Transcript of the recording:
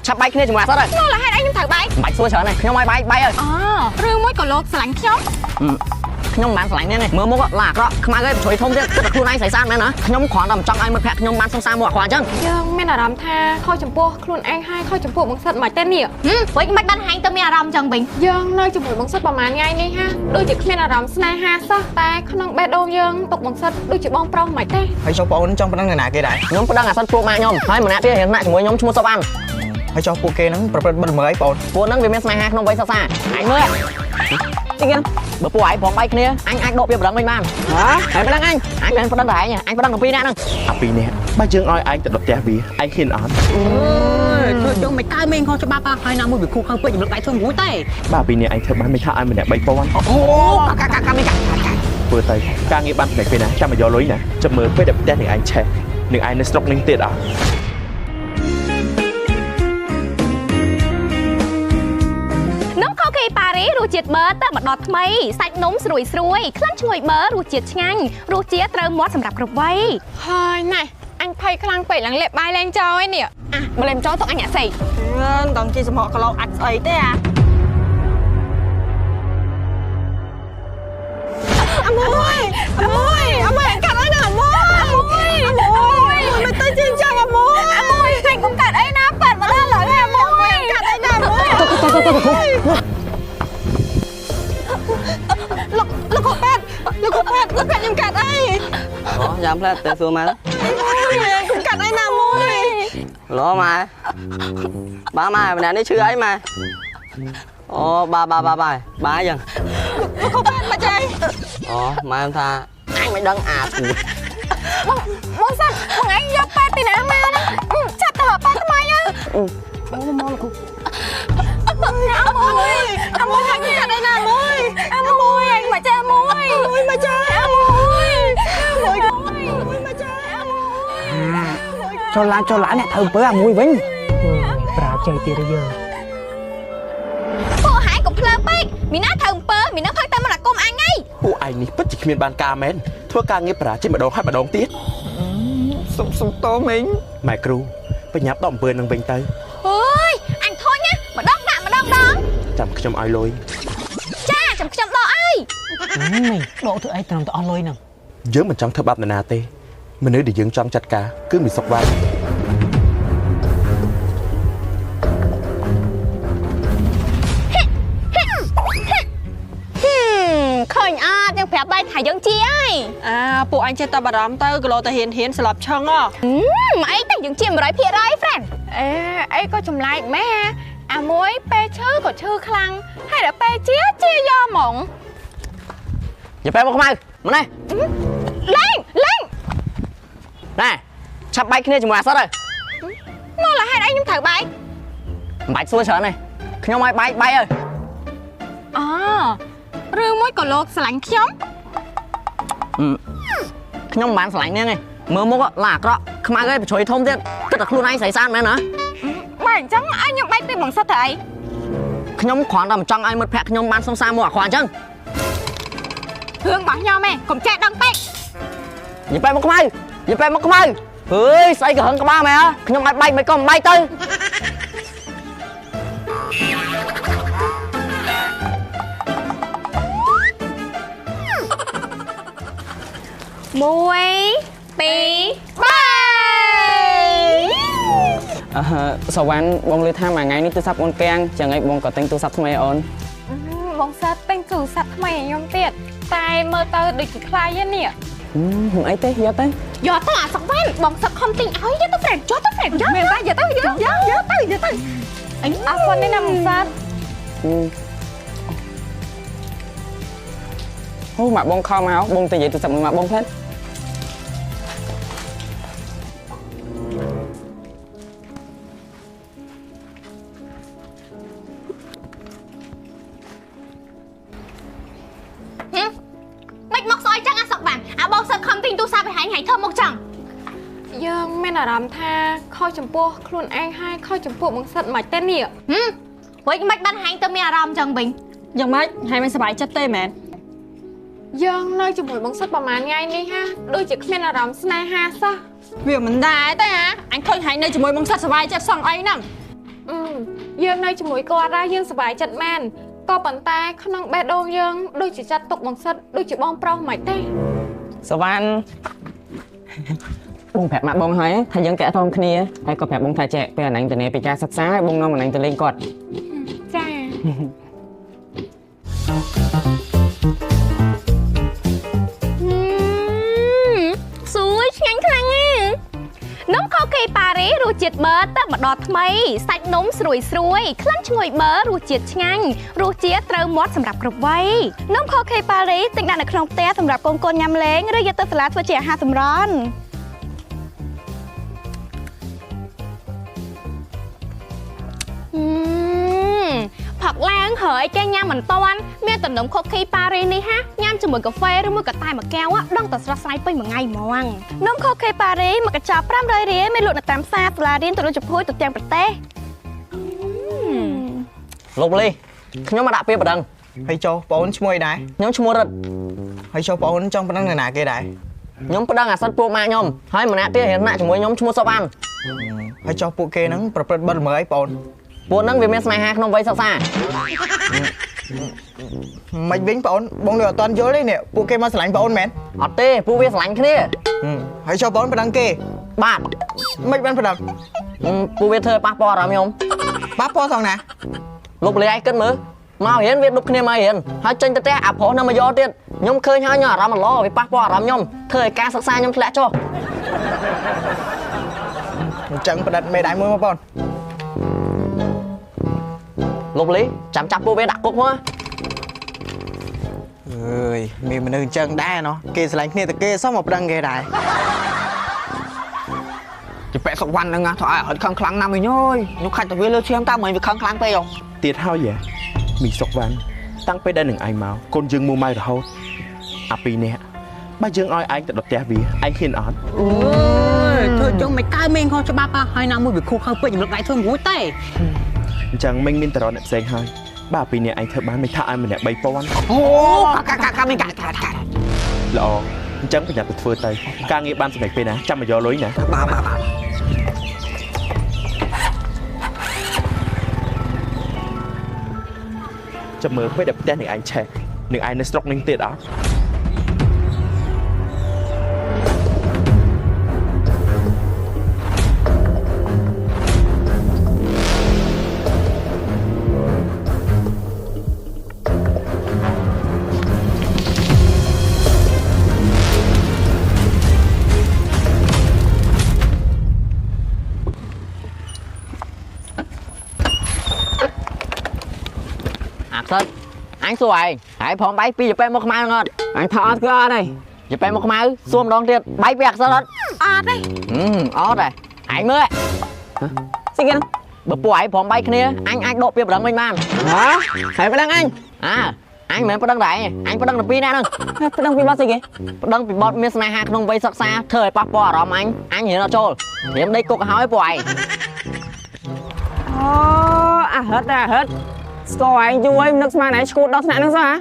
ឆាប់បែកគ្នាជាមួយអាសិតហើយ នោះលហេតុអីខ្ញុំត្រូវបែក មិនបាច់សួរច្រើនទេខ្ញុំឲ្យបែកបែកហើយ អូឬមួយក៏លោកស្រឡាញ់ខ្ញុំ ខ្ញុំមិនបានស្រឡាញ់ទេមើលមុខឡាអាក្រក់ខ្មៅហើយប្រជុយធំទៀតគិតតែខ្លួនឯងស្រីស្អាតមែនណាខ្ញុំគ្រាន់តែមិនចង់ឲ្យមិត្តភក្តិខ្ញុំបានសង្សារមកអាក្រក់អញ្ចឹង យើងមានអារម្មណ៍ថាខុសចំពោះខ្លួនឯងហើយខុសចំពោះបងសិតមិនទេនេះ វិញមិនបានហែងទៅមានអារម្មណ៍ចឹងវិញ យើងនៅជាមួយបងសិតប្រហែលថ្ងៃនេះហាដូចជាគ្មានអារម្មណ៍ស្នេហាសោះតែក្នុងបេះដូងយើងទុកបងសិតដូចជាបងប្រុសមិនទេ ហើយចុះបងអូនចង់ប្តឹងនរណាគេដែរ ខ្ញុំប្តឹងអាសិតពួកម៉ាក់ខ្ញុំហើយម្នាក់ទៀតរៀនថ្នាក់ជាមួយខ្ញុំឈ្មោះសុបអាន ហើយចុះពួកគេហ្នឹងប្រព្រឹត្តបទល្មើសអីបង ពួកហ្នឹងវាមានស្នេហាក្នុងវ័យសិក្សាអញមើលទីគេបើពួកឯងព្រមបែកគ្នាអញអាចដកវាប្តឹងវិញបានហ៎ហើយប្តឹងអញអញមិនប្តឹងតែឯងអញប្តឹងទាំងពីរនាក់ហ្នឹង អាពីរនាក់បើយើងឲ្យឯងទៅដុតផ្ទះវាឯងហ៊ានអត់ ធ្វើចង់មិនកើមេងខុសច្បាប់ហើយណាមួយវាគូខើពេកចម្លឹកដៃធ្វើមួយទេ បើពីរនាក់ឯងធ្វើបានមិនថាឲ្យម្នាក់3000 អូកាកាកាមីកា ធ្វើទៅការងារបានពេលណាចាំមកយកលុយណាចាំមើលពេលដែលផ្ទះនឹងឯងឆេះនឹងឯងនៅស្រុកនឹងទៀតអត់ នំខូខេប៉ារីរសជាតិប៊ឺទៅមកដល់ថ្មីសាច់នំស្រួយស្រួយក្លិនឈ្ងុយប៊ឺរសជាតិឆ្ងាញ់រសជាតិត្រូវមាត់សម្រាប់គ្រប់វ័យ ហើយណែអញភ័យខ្លាំងពេកឡើងលាបបាយលែងចោលឯនេះអាបើលែងចោលទុកអញអាក់សី មិនដឹងជាសំហកគីឡូអាចស្អីទេអា អាមួយអាមួយអាមួយកាត់អីណាអាមួយអាមួយអាមួយមិនទៅជាចឹងអាមួយអាមួយអញកុំកាត់អីណាប៉ាត់មកដល់ឡើយអាមួយកាត់អីណាអាមួយលោកលោកប៉ាត់លោកប៉ាត់លោកខ្ញុំកាត់អី អូយ៉ាំផ្លែទៅសួរម៉ែ កុំកាត់អីណាមួយ លោម៉ែបាម៉ែម្នាក់នេះឈឺអីម៉ែអូបាបាបាបាបាអញ្ចឹង លោកប៉ាត់មកចៃ អូម៉ែថាអញមិនដឹងអាស្គូ បងបងសិនបងឯងយកប៉ែតពីណាមកណាចាប់ទៅប៉ែតថ្មីហ៎ មកលោក អាមួយអាមួយអញកាត់អីណាមួយអាមួយអញមកចេះមួយមួយមកចេះអាមួយមួយមួយមកចេះអាមួយ ចូលឡានចូលឡានអ្នកធ្វើអំពើអាមួយវិញប្រាជ័យទៀតយើង ពួកហែងកុំភ្លើពេកមីណាធ្វើអំពើមីណាផឹកតែមកអាគុំអញហី ពួកឯងនេះពិតជាគ្មានបានការមែនធ្វើការងារបរាជ័យម្ដងហើយម្ដងទៀត សុំសុំតមីង ម៉ែគ្រូបញ្ញាប់ដកអំពើនឹងវិញទៅ អើយអញធុញណាម្ដងដាក់ម្ដងដង ចាំខ្ញុំឲ្យលុយ ចាចាំខ្ញុំដកឲ្យ មីងដកធ្វើអីត្រឹមតែអស់លុយហ្នឹង យើងមិនចង់ធ្វើបាបនរណាទេមនុស្សដែលយើងចង់ចាត់ការគឺមីសុកវ៉ាន់ ឃើញអត់យើងប្រាប់ដែរថាយើងជាហើយ អាពួកអញចេះតែបារម្ភទៅគីឡូតែហ៊ានហ៊ានស្លាប់ឆឹងហ៎ អីតែយើងជា100% ហ្វ្រេន អេអីក៏ចម្លែកម៉ែអាមួយពេលឈឺក៏ឈឺខ្លាំងហើយដល់ពេលជាជាយកហ្មង យ៉ាពេលមកខ្មៅមកនេះ លេងលេង ណែឆាប់បែកគ្នាជាមួយអាសិតហើយ មកលហេតុអីខ្ញុំត្រូវបែក មិនបាច់សួរច្រើនទេខ្ញុំឲ្យបែកបែកហើយ អូឬមួយក៏លោកស្រឡាញ់ខ្ញុំ ខ្ញុំមិនបានស្រឡាញ់នាងទេមើលមុខឡាអាក្រក់ខ្មៅហើយប្រជុយធំទៀតគិតតែខ្លួនឯងស្រីស្អាតមែនណា បើអញ្ចឹងឲ្យខ្ញុំបែកពីបងសិតទៅអី ខ្ញុំគ្រាន់តែមិនចង់ឲ្យមិត្តភក្តិខ្ញុំបានសង្សារមកអាក្រក់អញ្ចឹង រឿងរបស់ខ្ញុំឯងកុំចេះដឹងពេក និយាយបែកមកខ្មៅនិយាយបែកមកខ្មៅហើយស្អីក៏ហឹងក្បាលមែនហ៎ខ្ញុំឲ្យបែកមិនក៏មិនបែកទៅ មួយពីរបី អឺសវណ្ណបងលើថាមួយថ្ងៃនេះទូរស័ព្ទអូនកាំងចឹងឯងបងក៏ទិញទូរស័ព្ទថ្មីអូន បងសិតទិញទូរស័ព្ទថ្មីឲ្យខ្ញុំទៀតតែមើលទៅដូចជាថ្លៃហ្នឹងនេះ មិនអីទេយកទៅ យកទៅអាសុកវ៉ាន់បងសិតខំទិញឲ្យយកទៅហ្វ្រេនយកទៅហ្វ្រេនយក មែនតាយកទៅយកយកយកទៅយកទៅអញអរគុណណាស់បងសិត អូម៉ាក់បងខំមកបងទៅនិយាយទូរស័ព្ទមួយម៉ាក់បងផ្លែ មិនមកស្អុយចឹងអាសុកបានអាបងសិតខំទិញទូរស័ព្ទឲ្យហែងហែងធ្វើមកចឹង យើងមានអារម្មណ៍ថាខុសចំពោះខ្លួនឯងហើយខុសចំពោះបងសិតមិនទេនេះ វិញមិនបានហែងទៅមានអារម្មណ៍ចឹងវិញ យ៉ាងម៉េចហែងមិនសប្បាយចិត្តទេមែន យើងនៅជាមួយបងសិតប្រហែលថ្ងៃនេះហាដូចជាគ្មានអារម្មណ៍ស្នេហាសោះ វាមិនដែរទេហាអញឃើញហែងនៅជាមួយបងសិតសប្បាយចិត្តសោះអីហ្នឹង យើងនៅជាមួយគាត់ដែរយើងសប្បាយចិត្តមែនក៏ប៉ុន្តែក្នុងបេះដូងយើងដូចជាចាត់ទុកបងសិតដូចជាបងប្រុសមិនទេសវណ្ណបងប្រាប់ម៉ាក់បងហើយថាយើងតាក់ទងគ្នាហើយក៏ប្រាប់បងថាចេះពេលអាណាញ់ទៅនេះពីការសិក្សាហើយបងនាំអាណាញ់ទៅលេងគាត់ចាស្រួយឆ្ងាញ់ខ្លាំងណាស់នំខូខេប៉ារីរសជាតិប៊ឺទៅមកដល់ថ្មីសាច់នំស្រួយស្រួយក្លិនឈ្ងុយប៊ឺរសជាតិឆ្ងាញ់រសជាតិត្រូវមាត់សម្រាប់គ្រប់វ័យនំខូខេប៉ារីទិញដាក់នៅក្នុងផ្ទះសម្រាប់កូនៗញ៉ាំលេងឬយកទៅសាលាធ្វើជាអាហារសម្រន់ផឹកឡើងហើយគេញ៉ាំមិនតាន់មានតែនំខូខេប៉ារីនេះហាញ៉ាំជាមួយកាហ្វេឬមួយក៏តែមួយកែវដឹងតែស្រស់ស្រាយពេញមួយថ្ងៃហ្មងនំខូខេប៉ារីមួយកញ្ចប់500រៀលមានលក់នៅតាមផ្សារសាលារៀនទៅដូចជាភួយទៅទាំងប្រទេសលោកលីខ្ញុំមកដាក់ពាក្យប្តឹងហើយចុះបងអូនឈ្មោះអីដែរខ្ញុំឈ្មោះរិទ្ធហើយចុះបងអូនចង់ប្តឹងនរណាគេដែរខ្ញុំប្តឹងអាសិតពួកម៉ាក់ខ្ញុំហើយម្នាក់ទៀតរៀនថ្នាក់ជាមួយខ្ញុំឈ្មោះសុបអានហើយចុះពួកគេហ្នឹងប្រព្រឹត្តបទល្មើសអីបងអូនពួកហ្នឹងវាមានស្នេហាក្នុងវ័យសិក្សាមិនវិញបងអូនបងនៅអត់ទាន់យល់ទេនេះពួកគេមកស្រឡាញ់បងអូនមែនអត់ទេពួកវាស្រឡាញ់គ្នាហើយចុះបងអូនប្តឹងគេបាទមិនបានប្តឹងពួកវាធ្វើប៉ះពាល់អារម្មណ៍ខ្ញុំប៉ះពាល់ថងណាលោកលីឯងគិតមើលមករៀនវាដប់គ្នាមករៀនហើយចេញទៅផ្ទះអាប្រុសនៅមកយកទៀតខ្ញុំឃើញហើយខ្ញុំអារម្មណ៍ល្អវាប៉ះពាល់អារម្មណ៍ខ្ញុំធ្វើឲ្យការសិក្សាខ្ញុំធ្លាក់ចុះអញ្ចឹងផ្ដិតមេដៃមួយមកបងលោកលីចាំចាប់ពួកវាដាក់គុកមកអើយមានមនុស្សអញ្ចឹងដែរណោះគេស្រឡាញ់គ្នាតែគេសោះមកប្តឹងគេដែរជាពាក់សុវណ្ណហ្នឹងធ្វើឲ្យហត់ខឹងខ្លាំងណាស់មីងអើយខ្ញុំខាច់តែវាលើឈាមតើមិនវាខឹងខ្លាំងពេកហ៎ទៀតហើយហ៎មីសុវណ្ណតាំងពេលដែលនឹងឯងមកកូនយើងមួម៉ៅរហូតអាពីរនាក់បើយើងឲ្យឯងទៅដល់ផ្ទះវាឯងហ៊ានអត់អូយធ្វើចឹងមិនកើមេងខុសច្បាប់ហើយណាមួយវាខូខើពេករំលឹកដៃធ្វើមួយទេអញ្ចឹងមិញមានតរអ្នកផ្សេងហើយបាទពីនេះឯងធ្វើបានមិនថាឲ្យម្នាក់3000អូកាកាកាមីកាកាកាល្អអញ្ចឹងប្រញាប់ទៅធ្វើទៅការងារបានសម្រេចពេលណាចាំមកយកលុយណាបាទបាទបាទចាំមើលពេលដែលផ្ទះនឹងឯងឆេះនឹងឯងនៅស្រុកនឹងទៀតអត់ អញសួរឯងហើយផងបាយពីពេលមកខ្មៅអត់អញថាអត់គឺអត់ហើយពេលមកខ្មៅសួរម្ដងទៀតបាយពីអក្សរអត់ អត់ទេ អត់ទេឯងមើលស្អីគេបើពួកឯងព្រមបាយគ្នាអញអាចដកពីប្តឹងវិញបាន ហ៎ហើយប្តឹងអញ អញមិនមែនប្តឹងតែឯងអញប្តឹងតែពីរនាក់ហ្នឹង ប្តឹងពីបទស្អីគេ ប្តឹងពីបទមានស្នេហាក្នុងវ័យសិក្សាធ្វើឲ្យប៉ះពាល់អារម្មណ៍អញអញរៀនអត់ចូលរៀនដេកគុកហើយពួកឯងអូអាហិតអាហិតស្គាល់ឯងយូរហើយនឹកស្មានឯងឈួតដល់ថ្នាក់ហ្នឹងសោះហ៎